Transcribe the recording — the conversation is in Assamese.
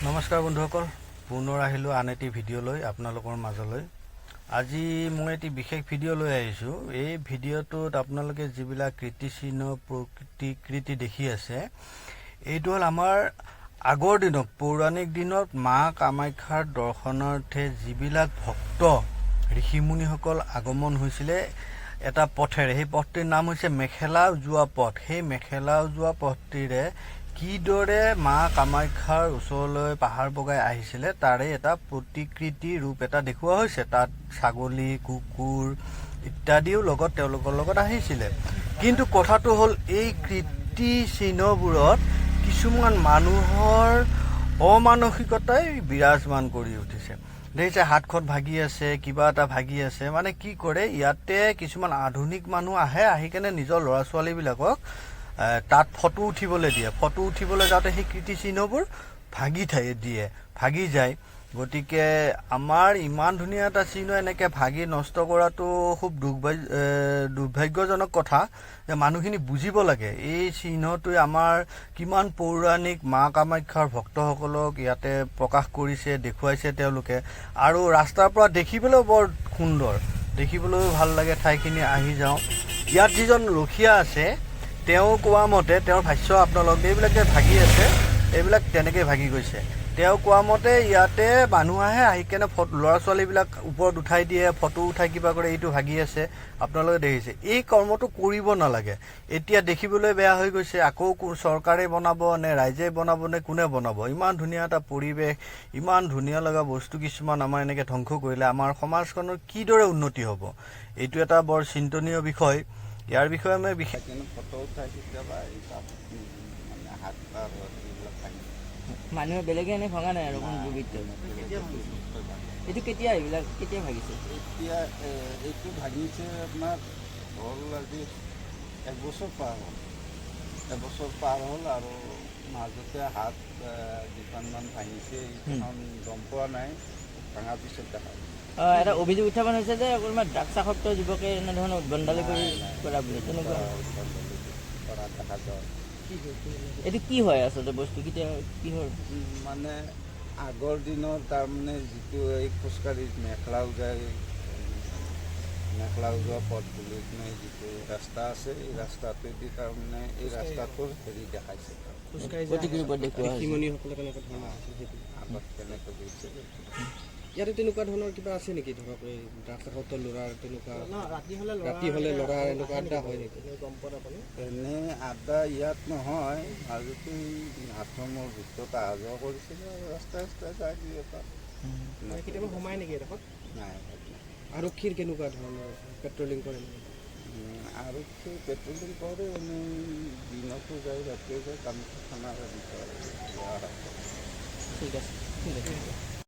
নমস্কাৰ বন্ধুসকল, পুনৰ আহিলোঁ আন এটি ভিডিঅ' লৈ আপোনালোকৰ মাজলৈ। আজি মই এটি বিশেষ ভিডিঅ' লৈ আহিছোঁ। এই ভিডিঅ'টোত আপোনালোকে যিবিলাক কীৰ্তিচিহ্ন, প্ৰতিকৃতি দেখি আছে, এইটো হ'ল আমাৰ আগৰ দিনত, পৌৰাণিক দিনত মা কামাখ্যাৰ দৰ্শনাৰ্থে যিবিলাক ভক্ত ঋষিমুনিসকল আগমন হৈছিলে এটা পথেৰে, সেই পথটিৰ নাম হৈছে মেখেলা যোৱা পথ। সেই মেখেলা যোৱা পথটিৰে কিদৰে মা কামাখ্যাৰ ওচৰলৈ পাহাৰ বগাই আহিছিলে, তাৰে এটা প্ৰতিকৃতি ৰূপ এটা দেখুওৱা হৈছে। তাত ছাগলী, কুকুৰ ইত্যাদিও লগত তেওঁলোকৰ লগত আহিছিলে। কিন্তু কথাটো হ'ল, এই কীৰ্তি চিহ্নবোৰত কিছুমান মানুহৰ অমানসিকতাই বিৰাজমান কৰি উঠিছে। দেখিছে, হাতখন ভাগি আছে, কিবা এটা ভাগি আছে। মানে কি কৰে, ইয়াতে কিছুমান আধুনিক মানুহ আহে, আহি কেনে নিজৰ ল'ৰা ছোৱালীবিলাকক তাত ফটো উঠিবলৈ দিয়ে। ফটো উঠিবলৈ যাওঁতে সেই কীৰ্তিচিহ্নবোৰ ভাগি দিয়ে, ভাগি যায়। গতিকে আমাৰ ইমান ধুনীয়া এটা চিহ্ন এনেকৈ ভাগি নষ্ট কৰাটো খুব দুৰ্ভাগ্যজনক কথা যে মানুহখিনি বুজিব লাগে, এই চিহ্নটোৱে আমাৰ কিমান পৌৰাণিক মা কামাখ্যাৰ ভক্তসকলক ইয়াতে প্ৰকাশ কৰিছে, দেখুৱাইছে তেওঁলোকে। আৰু ৰাস্তাৰ পৰা দেখিবলৈও বৰ সুন্দৰ, দেখিবলৈও ভাল লাগে ঠাইখিনি। আহি যাওঁ। ইয়াত যিজন ৰখীয়া আছে, তেওঁ কোৱা মতে, তেওঁৰ ভাষ্য, আপোনালোক এইবিলাক যে ভাগি আছে, এইবিলাক তেনেকৈ ভাগি গৈছে। তেওঁ কোৱা মতে ইয়াতে মানুহ আহে, আহি কেনে ল'ৰা ছোৱালীবিলাক ওপৰত উঠাই দিয়ে, ফটো উঠাই কিবা কৰে। এইটো ভাগি আছে, আপোনালোকে দেখিছে। এই কৰ্মটো কৰিব নালাগে। এতিয়া দেখিবলৈ বেয়া হৈ গৈছে। আকৌ চৰকাৰে বনাব নে ৰাইজে বনাব নে কোনে বনাব? ইমান ধুনীয়া এটা পৰিৱেশ, ইমান ধুনীয়া লগা বস্তু কিছুমান আমাৰ এনেকৈ ধ্বংস কৰিলে আমাৰ সমাজখনৰ কিদৰে উন্নতি হ'ব? এইটো এটা বৰ চিন্তনীয় বিষয়। ইয়াৰ বিষয়ে মই বিশেষ কিন্তু ফটো উঠাই কেতিয়াবা এই তাত মানে হাত আৰু এইবিলাক ভাঙি। মানুহে বেলেগে এনে ভঙা নাই আৰু কোন দুৰ্বৃত্ত? এইটো কেতিয়া, এইবিলাক কেতিয়া ভাগিছে? এতিয়া এইটো ভাঙিছে আপোনাৰ হ'ল আজি এবছৰ পাৰ হ'ল, এবছৰ পাৰ হ'ল। আৰু মাজতে হাত দুখনমান ভাঙিছে। এইখন গম পোৱা নাই, ভাঙাৰ পিছত দেখা গৈছে। এটা অভিযোগ উত্থাপন হৈছে যে কোনোবা ড্ৰাগছ আসক্ত যুৱকে এনেধৰণৰ উদ্ভণ্ডালি কৰি কৰা বুলি, তেনেকুৱা? উদ্ভণ্ডালি কৰা দেখা যায়। এইটো কি হয় আচলতে বস্তু, কেতিয়া কিহৰ? মানে আগৰ দিনৰ তাৰমানে যিটো এই খোজকাঢ়ি মেখেলা উজাই, মেখেলা উজোৱা পথ বুলি কিনে যিটো ৰাস্তা আছে, এই ৰাস্তাটোৱেদি তাৰমানে এই ৰাস্তাটোৰ হেৰি দেখাইছে। প্ৰতিকূল ৰূপত দেখুওৱা হৈছে। ঋষিমুনিসকলে কেনেকুৱা ধৰণৰ আছিল সেইটো। আগত কেনেকৈ গৈছে। ইয়াতে তেনেকুৱা ধৰণৰ কিবা আছে নেকি? ধৰক এই ড্ৰাগছ আসক্ত ল'ৰাৰ তেনেকুৱা, ৰাতি হ'লে ল'ৰাৰ এনেকুৱা আড্ডা হয় নেকি? এনে আড্ডা ইয়াত নহয়। মাজতে এই আশ্ৰমৰ ভিতৰত অহা যোৱা কৰিছিলে আৰু ৰাস্তাই ৰাস্তাই যায় দুই এটা। কেতিয়াবা সোমাই নেকি এডোখৰত? নাই। আৰক্ষীৰ কেনেকুৱা ধৰণৰ পেট্ৰলিং কৰে নেকি? আৰক্ষী পেট্ৰলিং কৰে। এনেই দিনতো যায়, ৰাতিও যায়। কামাখ্যা থানাৰ ভিতৰত যোৱা হয়। ঠিক আছে, ঠিক আছে।